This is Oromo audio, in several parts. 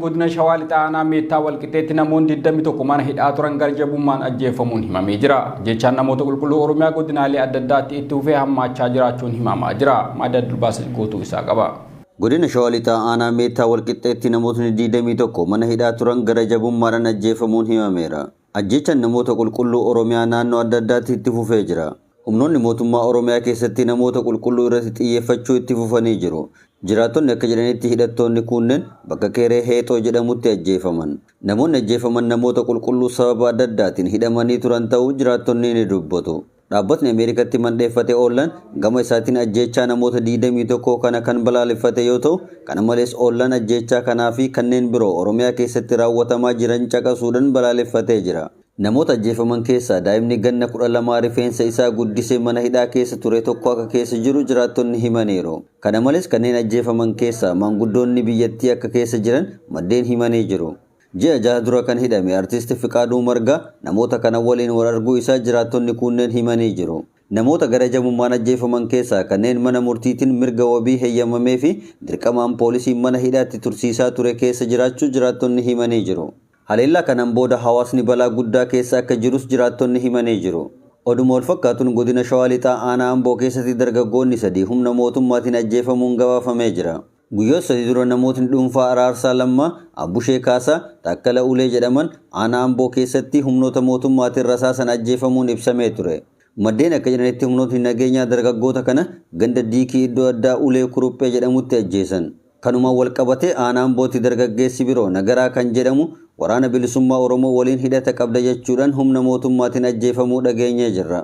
Godina Shawaa Lixaa Aanaa Meettaa Walqixxeetti namoonni 21 mana hidhaa turan gara jabummaan ajjeefamuun himamee jira. Jechaan namoota qulqulluu Oromiyaa godinaalee adda addaatti itti fufee hammaachaa jiraachuun himamaa jira. Maadda Abdulbaasit guutuu isaa qaba. Godina Shawaa Lixaa Aanaa Meettaa Walqixxeetti namootni 21 mana hidhaa turan gara jabummaadhaan ajjeefamuun himameera. Ajjeechaan namoota qulqulluu Oromiyaa naannoo adda addaatti itti fufee jira. Humnoonni mootummaa Oromiyaa keessatti namoota qulqulluu irratti xiyyeeffachuu itti fufanii jiru. Jiraattonni akka jedhanitti hidhattoonni kunneen bakka Keeree Heexoo jedhamutti ajjeefaman. Namoonni ajjeefaman namoota qulqulluu sababa adda addaatiin hidhamanii turan ta'uu jiraattonni ni dubbatu. Dhaabbatni Ameerikatti mandheeffate OLLAan gama isaatiin ajjeechaa namoota 21 kana kan balaaleffate yoo ta'u, kana malees OLLAan ajjeechaa kanaa fi kanneen biroo Oromiyaa keessatti raawwatamaa jiran caqasuudhaan balaaleffatee jira. Namoota ajjeefaman keessaa daa'imni ganna 12 rifeensa isaa guddisee mana hidhaa keessa ture tokko akka keessa jiru jiraattonni himaniiru. Kana malees kanneen ajjeefaman keessaa maanguddoonni biyyattii akka keessa jiran maddeen himanii jiru. Ji'a jaha dura kan hidhame Artiist Fiqaaduu Margaa namoota kana waliin wal arguu isaa jiraattonni kunneen himanii jiru. Namoota gara jabummaan ajjeefaman keessaa kanneen mana murtiitiin mirga wabii heyyamamee fi dirqamaan poolisiin mana hidhaatti tursiisaa ture keessa jiraachuu jiraattonni himanii jiru. Haleellaa kanaan booda hawaasni balaa guddaa keessa akka jirus jiraattonni himanii jiru. Oduma walfakkaatuun Godina Shawaa Lixaa Aanaa Amboo keessatti dargaggoonni sadii humna mootummaatiin ajjeefamuun gabaafamee jira. Guyyoota sadii dura namootni dhuunfaa Araarsaa Lammaa, Abbushee Kaasaa, Taakkala Ulee jedhaman Aanaa Amboo keessatti humnoota mootummaatiin rasaasan ajjeefamuun ibsamee ture. Maddeen akka jedhanitti humnootni nageenyaa dargaggoota kana ganda Diikii iddoo addaa Ulee Kuruphee jedhamutti ajjeesan. Kanumaan walqabatee Aanaa Ambootti dargaggeessi biroo Nagaraa kan jedhamu Waraana Bilisummaa Oromoo waliin hidhata qabda jechuudhaan humna mootummaatiin ajjeefamuu dhageenyee jirra.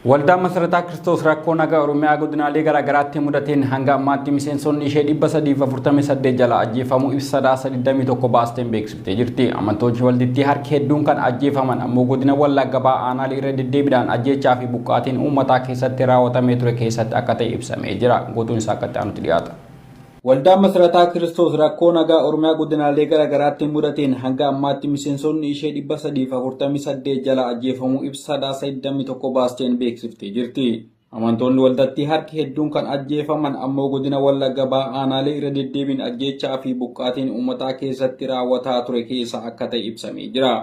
Waldaan Masarataa Kiristoos rakkoo nagaa Oromiyaa godinaalee garaagaraatti mudateen hanga ammaatti miseensonni ishee 348 jala ajjeefamuu ibsa Sadaasa 21 baasteen beeksiftee jirti. Amantoonni waldittii harki hedduun kan ajjeefaman ammoo godina Wallagga Bahaa aanaalee irra deddeebiidhaan ajjeechaa fi buqqaatiin uummataa keessatti raawwatamee ture keessatti akka ta'e ibsamee jira. Guutuun isaa akka itti aanutti dhiyaata. Waldaan Masarataa Kiristoos rakkoo nagaa Oromiyaa godinaalee garaagaraatti mudateen hanga ammaatti miseensonni ishee 348 jalaa ajjeefamuu ibsa Sadaasa 21 baasteen beeksiftee jirti. Amantoonni waldattii harki hedduun kan ajjeefaman ammoo godina Wallagga Bahaa aanaalee irra deddeebiin ajjeechaa fi buqqaatiin uummataa keessatti raawwataa ture keessa akka ta'e ibsamee jira.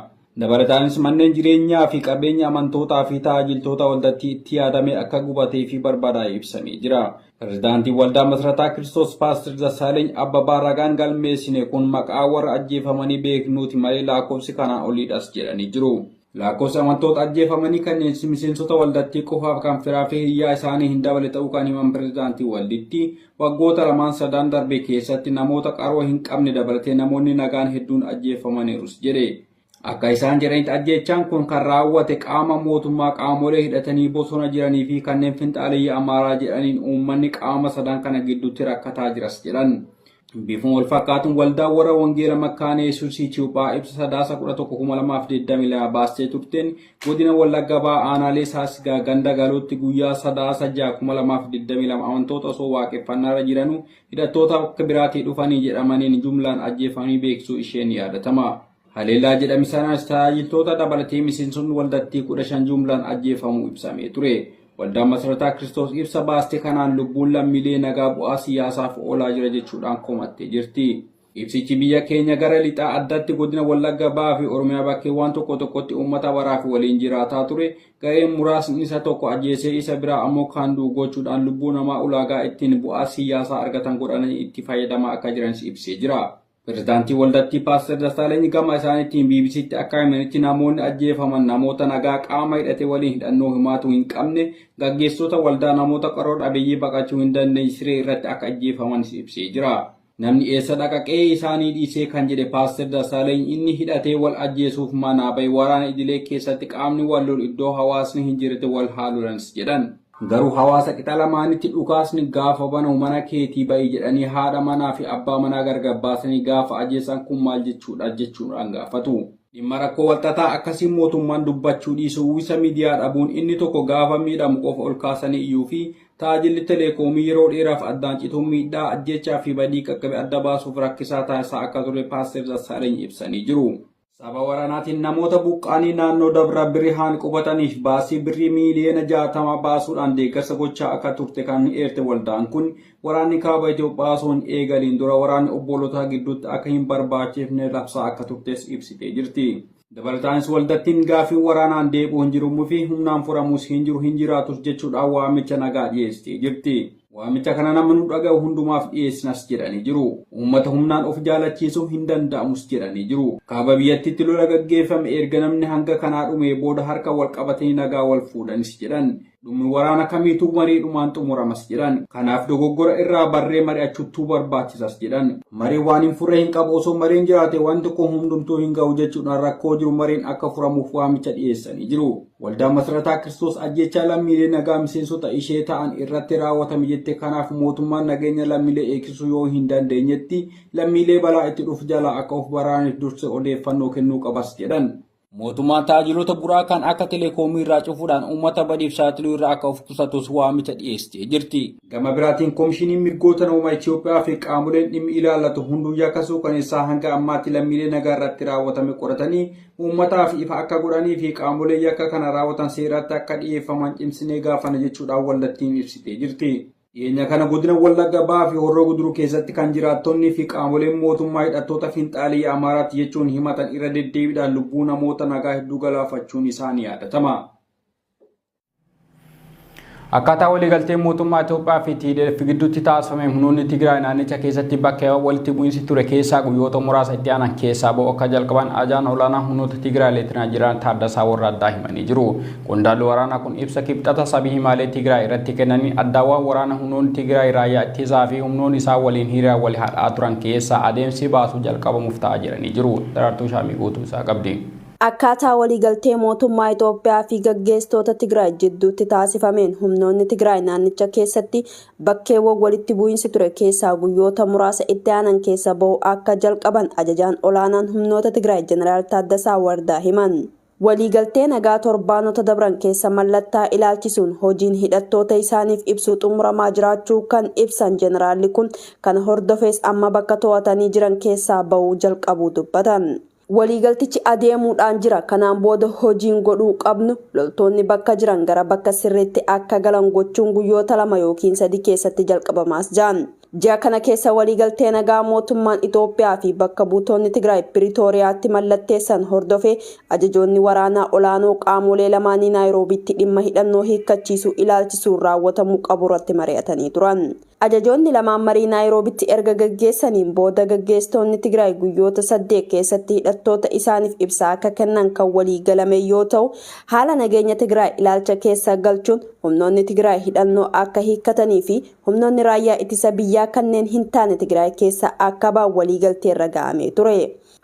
Dabalataanis manneen jireenyaa fi qabeenya amantootaa fi tajaajiltoota waldattii itti yaadamee akka gubatee fi barbadaa'e ibsamee jira. Pirezidaantiin Waldaa Masrataa Kiristoos Paaster Dassaaleny Abbabaa ragaan galmeessine kun maqaa warra ajjeefamanii beeknuuti malee lakkoofsi kanaan oliidhas jedhanii jiru. Lakkoofsi amantoota ajjeefamanii kanneen miseensota waldattii qofaaf kan firaa fi hiriyaa isaanii hin dabale ta'uu kan himan pirezidaantiin waldittii waggoota lamaan sadan darbe keessatti namoota qaroo hin qabne dabalatee namoonni nagaan hedduun ajjeefamaniirus jedhe. Akka isaan jedhanitti ajjeechaan kun kan raawwate qaama mootummaa qaamolee hidhatanii bosona jiranii fi kanneen finxaaleyyii Amaaraa jedhaniin uummanni qaama sadan kana gidduutti rakkataa jiras jedhan. Bifuma wal fakkaatuun waldaa warra Wangeela Makkaana Yesuus Itoophiyaa ibsa Sadaasa 11,2022 baastee turteen godina Wallagga Bahaa aanaalee Saasigaa ganda galootti guyyaa Sadaasa 6,2022 amantoota osoo waaqeffannaarra jiranuu hidhattoota akka biraatii dhufanii jedhamaniin jumlaan ajjeefamanii beeksisuu isheen yaadatama. Haleellaa jedhame sanaanis tajaajiltoota dabalatee miseensonni waldattii 15 jumlaan ajjeefamuu ibsamee ture. Waldaan Masarataa Kiristoos ibsa baaste kanaan lubbuun lammiilee nagaa bu'aa siyaasaaf oolaa jira jechuudhaan komattee jirti. Ibsichi biyya keenya gara lixaa addatti godina Wallagga Bahaa fi Oromiyaa bakkeewwan tokko tokkotti uummata baraa fi waliin jiraataa ture gareen muraasni isa tokko ajjeesee isa biraa ammoo kaan du'u gochuudhaan lubbuu namaa ulaagaa ittiin bu'aa siyaasaa argatan godhanii itti fayyadamaa akka jiranis ibsee jira. Pirezidaantii waldattii Paaster Dassaaleny gama isaaniitiin BBCtti akka himanitti namoonni ajjeefaman namoota nagaa qaama hidhate waliin hidhannoo himaatu hin qabne gaggeessitoota waldaa namoota qaroo dhabeeyyii baqachuu hin dandeenye siree irratti akka ajjeefamanis ibsee jira. Namni eessa dhaqa qe'ee isaanii dhiisee kan jedhe Paaster Dassaaleny inni hidhatee wal ajjeesuuf manaa bahe waraana idilee keessatti qaamni wal lolu iddoo hawaasni hin jirretti wal haa lolanis jedhan. Garuu hawaasa qixa lamaanitti dhukaasni gaafa banamu mana keetii ba'i jedhanii haadha manaa fi abbaa manaa gargar baasanii gaafa ajjeesan kun maal jechuudha jechuudhaan gaafatu. Dhimma rakkoo walxaxaa akkasii mootummaan dubbachuu dhiisuu uwwisa miidiyaa dhabuun inni tokko gaafa miidhamu qofa ol kaasanii iyyuu fi tajaajilli teleekoomii yeroo dheeraaf addaan cituun miidhaa ajjeechaa fi badii qaqqabe adda baasuuf rakkisaa taasisaa akka ture Paaster Dassaaleny ibsanii jiru. Sababa waraanaatiin namoota buqqaanii naannoo Dabra Birihaan qubataniif baasii birrii miiliyoona 60 baasuudhaan deeggarsa gochaa akka turte kan eerte waldaan kun, waraanni kaaba Itoophiyaa osoo hin eegaliin dura waraanni obboloota gidduutti akka hin barbaachifne labsaa akka turtes ibsitee jirti. Dabalataanis waldattiin gaafii waraanaan deebi'u hin jiruu fi humnaan furamus hin jiru, hin jiraatus jechuudhaan waamicha nagaa dhiyeessitee jirti. Waamicha kana nama nu dhaga'u hundumaaf dhiyeessinas jedhanii jiru. Uummata humnaan of jaalachiisuu hin danda'amus jedhanii jiru. Kaaba biyyattiitti lola gaggeeffame erga namni hanga kanaa dhumee booda harka wal qabatanii nagaa wal fuudhanis jedhan. Dhummi waraana kamiituu mariidhumaan xumuramas jedhan. Kanaaf dogoggora irraa barree mari'achuuttuu barbaachisas jedhan. Mariin waan hin furre hin qabu, osoo mariin jiraate wanti kun hundumtuu hin ga'u jechuudhaan rakkoo jiru mariin akka furamuuf waamicha dhiyeessanii jiru. Waldaan Masarataa Kiristoos ajjechaa lammiilee nagaa miseensota ishee ta'an irratti raawwatame jette kanaaf mootummaan nageenya lammiilee eegsisuu yoo hin dandeenyetti lammiilee balaa itti dhufu jalaa akka of baraaraniif durse odeeffannoo kennuu qabas jedhan. Mootummaan tajaajiloota bu'uuraa kan akka teleekoomii irraa cufuudhaan uummata badiif saaxiluu irraa akka of qusatus waamicha dhiyeessitee jirti. Gama biraatiin Koomishiniin Mirgoota Namoomaa Itoophiyaa fi qaamoleen dhimmi ilaallatu hunduu yakka suukaneessaa hanga ammaatti lammiilee nagaa irratti raawwatame qoratanii uummataaf ifa akka godhanii fi qaamolee yakka kana raawwatan seeratti akka dhiyeeffaman cimsinee gaafana jechuudhaan waldattiin ibsitee jirti. Dhiyeenya kana godina Wallagga Bahaa fi Horroo Guduruu keessatti kan jiraattonnii fi qaamoleen mootummaa hidhattoota finxaalii Amaaraatti jechuun himatan irra deddeebiidhaan lubbuu namoota nagaa hedduu galaafachuun isaanii yaadatama. Akkaataa waliigaltee mootummaa Itoophiyaa fi TDF gidduutti taasifame humnoonni Tigraay naannicha keessatti bakka walitti bu'iinsi ture keessaa guyyoota muraasa itti aanan keessaa ba'u akka jalqaban ajaan olaanaa humnoota Tigraay Leetinaa Jeneraal Taaddasaa Warraaddaa himanii jiru. Qondaalli waraanaa kun ibsa Kibxata sabii himaalee Tigraay irratti kennanii addaawwan waraana humnoonni Tigraay raayyaa ittisaa fi humnoonni isaa waliin hiriira wal hadhaa turan keessaa adeemsi baasuu jalqabamuuf ta'aa jiranii jiru. Daraartuu Shaamii guutuu isaa qabdi. Akkaataa waliigaltee mootummaa Itoophiyaa fi gaggeessitoota Tigraay jidduutti taasifameen humnoonni Tigraay naannicha keessatti bakkeewwan walitti bu'iinsi ture keessaa guyyoota muraasa itti aanan keessa bahu akka jalqaban ajajaan olaanaan humnoota Tigraay Jeneraal Taaddasaa Wardaa himan. Waliigaltee nagaa torbaanota dabran keessa mallattaa ilaalchisuun hojiin hidhattoota isaaniif ibsuu xumuramaa jiraachuu kan ibsan jeneraalli kun, kana hordofees amma bakka to'atanii jiran keessaa bahuu jalqabuu dubbatan. Waliigaltichi adeemuudhaan jira. Kanaan booda hojiin godhuu qabnu loltoonni bakka jiran gara bakka sirriitti akka galan gochuun guyyoota 2 yookiin 3 keessatti jalqabamaas ja'an. Ji'a kana keessa waliigaltee nagaa mootummaan Itoophiyaa fi bakka buutonni Tigraay Piriitooriyaatti mallatteessan hordofee ajajoonni waraanaa olaanoo qaamolee lamaanii Naayiroobiitti dhimma hidhannoo hiikkachiisuu ilaalchisuun raawwatamuu qabu irratti mari'atanii turan. Ajajoonni lamaan marii Naayiroobitti erga gaggeessaniin booda gaggeessitoonni Tigraay guyyoota 8 keessatti hidhattoota isaaniif ibsa akka kennan kan walii galame yoo ta'u, haala nageenya Tigraay ilaalcha keessa galchuun humnoonni Tigraay hidhannoo akka hiikkatanii fi humnoonni raayyaa ittisa biyyaa kanneen hin taane Tigraay keessa akka ba'an waliigalteerra ga'amee ture.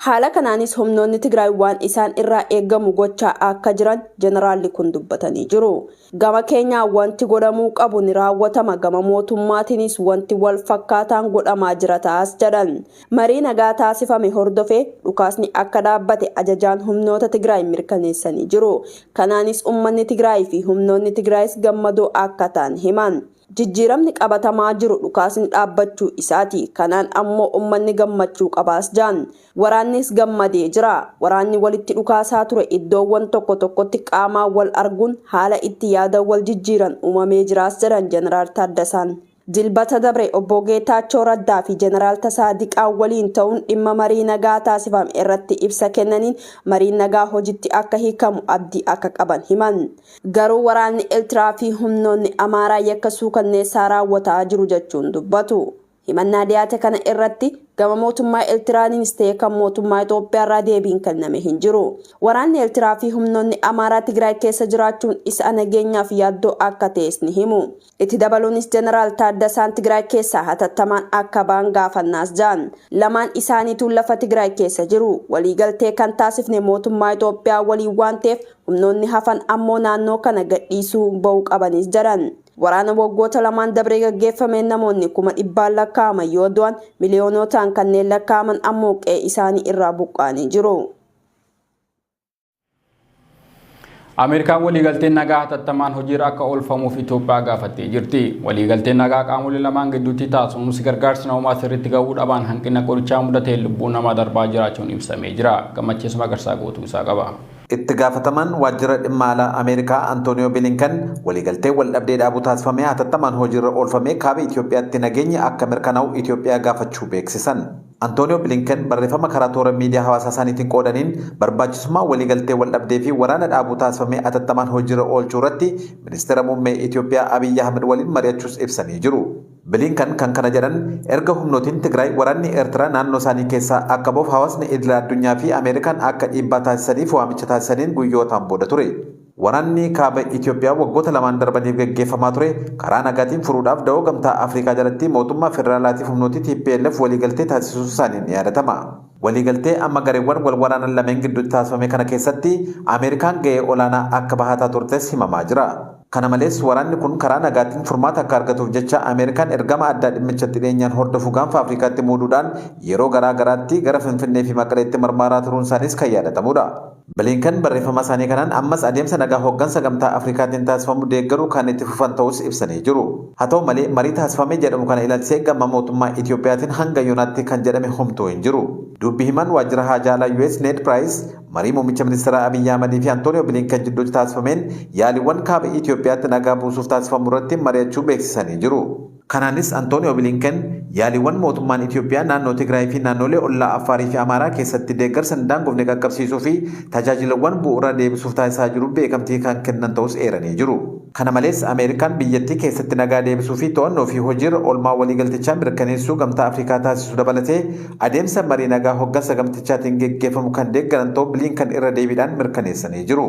Haala kanaanis humnoonni Tigraay waan isaan irraa eegamu gochaa akka jiran jeneraalli kun dubbatanii jiru. Gama keenyaa wanti godhamuu qabu ni raawwatama, gama mootummaatiinis wanti wal fakkaataan godhamaa jira ta'as jedhan. Marii nagaa taasifame hordofee dhukaasni akka dhaabbate ajajaan humnoota Tigraay mirkaneessanii jiru. Kanaanis uummanni Tigraay fi humnoonni Tigraayis gammadoo akka ta'an himan. Jijjiiramni qabatamaa jiru dhukaasni dhaabbachuu isaati. Kanaan ammoo uummanni gammachuu qabaas jaan. Waraannis gammadee jira. Waraanni walitti dhukaasaa ture iddoowwan tokko tokkotti qaamaan wal arguun haala itti yaada wal jijjiiran uumamee jiraas jedhan Jeneraal Taaddasaan. Dilbata dabre obbo Geetaachoo Raddaa fi Jeneraal Tasaadiqaa waliin ta'uun dhimma marii nagaa taasifame irratti ibsa kennaniin mariin nagaa hojitti akka hiikamu abdii akka qaban himan. Garuu waraanni Eertiraa fi humnoonni Amaaraa yakka suukanneessaa raawwataa jiru jechuun dubbatu. Himannaa dhiyaate kana irratti gama mootummaa Eertiraaniinis ta'e kan mootummaa Itoophiyaa irraa deebiin kenname hin jiru. Waraanni Eertiraa fi humnoonni Amaaraa Tigraay keessa jiraachuun isa nageenyaaf yaaddoo akka ta'es ni himu. Itti dabaluunis Jeneraal Taaddasaan Tigraay keessaa hatattamaan akka ba'an gaafannaas ja'an. Lamaan isaaniitu lafa Tigraay keessa jiru. Waliigaltee kan taasifne mootummaa Itoophiyaa waliin waan ta'eef humnoonni hafan ammoo naannoo kana gadhiisuu ba'uu qabanis jedhan. Waraana waggoota lamaan dabree gaggeeffameen namoonni 100,000 lakkaa'aman yoo du'an, miliyoonotaan kanneen lakkaa'aman ammoo qe'ee isaanii irraa buqqa'anii jiru. Ameerikaan waliigalteen nagaa hatattamaan hojiirra akka oolfamuuf Itoophiyaa gaafattee jirti. Waliigalteen nagaa qaamolee lamaan gidduutti taasifamus gargaarsi namoomaa sirriitti gahuu dhabaan hanqina qorichaa mudateen lubbuun namaa darbaa jiraachuun ibsamee jira. Gammachiis Magarsaa guutuu isaa qaba. Itti gaafatamaan waajjira dhimma alaa Ameerikaa Antooniyoo Bilinkan waliigaltee waldhabdee dhaabuu taasifamee hatattamaan hojiirra oolfamee kaaba Itoophiyaatti nageenyi akka mirkanaa'u Itoophiyaa gaafachuu beeksisan. Antooniyoo Bilinkan barreeffama karaa toora miidiyaa hawaasaa isaaniitiin qoodaniin barbaachisummaa waliigaltee waldhabdee fi waraana dhaabuu taasifamee hatattamaan hojiirra oolchuu irratti ministeera muummee Itoophiyaa Abiyyi Ahmed waliin mari'achuus ibsanii jiru. Bilinkan kan kana jedhan erga humnootiin Tigraay waraanni Eertiraa naannoo isaanii keessaa akka ba'uuf hawaasni idila addunyaa fi Ameerikaan akka dhiibbaa taasisaniif waamicha taasisaniin guyyootaan booda ture. Waraanni kaaba Itoophiyaa waggoota lamaan darbaniif gaggeeffamaa ture karaa nagaatiin furuudhaaf da'oo gamtaa Afrikaa jalatti mootummaa federaalaatiif humnootii TPLF waliigaltee taasisuu isaaniin ni yaadatama. Waliigaltee amma gareewwan wal waraanan lameen gidduutti taasifame kana keessatti Ameerikaan ga'ee olaanaa akka bahataa turtes himamaa jira. Kana malees waraanni kun karaa nagaatiin furmaata akka argatuuf jecha Ameerikaan ergama addaa dhimmichatti dhiyeenyaan hordofu gaanfa Afrikaatti muuduudhaan yeroo garaa garaatti gara Finfinnee fi Maqaleetti marmaaraa turuun isaaniis kan yaadatamudha. Bilinkan barreeffama isaanii kanaan ammas adeemsa nagaa hooggansa gamtaa Afrikaatiin taasifamu deeggaruu kan itti fufan ta'us ibsanii jiru. Haa ta'u malee marii taasifamee jedhamu kana ilaalchisee gama mootummaa Itoophiyaatiin hanga yoonaatti kan jedhame homtuu hin jiru. Dubbi himan waajjira haajaa alaa US Ned Price marii muummicha ministeeraa Abiyyi Ahmadii fi Antooniyoo Bilinkan jidduutti taasifameen yaaliiwwan kaaba Itoophiyaatti nagaa buusuuf taasifamu irratti mari'achuu beeksisanii jiru. Kanaanis Antooniyoo Bilinkan yaaliiwwan mootummaan Itoophiyaa naannoo Tigraay fi naannolee ollaa Affaarii fi Amaaraa keessatti deeggarsa hin daangofne qaqqabsiisuu fi tajaajilawwan bu'uura deebisuuf taasisaa jiru beekamtii kan kennan ta'us eeranii jiru. Kana malees Ameerikaan biyyattii keessatti nagaa deebisuu fi to'annoo fi hojiirra oolmaa waliigaltichaa mirkaneessuu gamtaa Afrikaa taasisuu dabalatee adeemsa marii nagaa hooggansa gamtichaatiin geggeeffamu kan deeggaran ta'uu Bilinkan irra deebiidhaan mirkaneessanii jiru.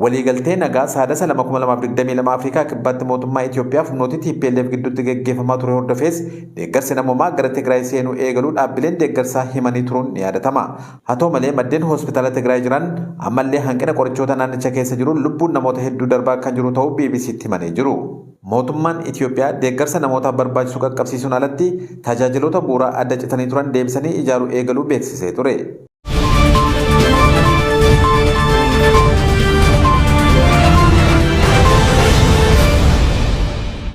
Waliigaltee nagaa Sadaasa 2022 Afrikaa Kibbaatti mootummaa Itoophiyaa fi humnoota TPLF gidduutti geggeeffamaa ture hordofees deeggarsi namoomaa gara Tigraay seenuu eegaluu dhaabbileen deeggarsaa himanii turuun ni yaadatama. Haa ta'u malee maddeen hospitaala Tigraay jiran ammallee hanqina qorichoota naannicha keessa jiru lubbuun namoota hedduu darbaa kan jiru ta'uu BBCtti himanii jiru. Mootummaan Itoophiyaa deeggarsa namootaaf barbaachisu qaqqabsiisuun alatti tajaajiloota bu'uuraa adda citanii turan deebisanii ijaaruu eegaluu beeksisee ture.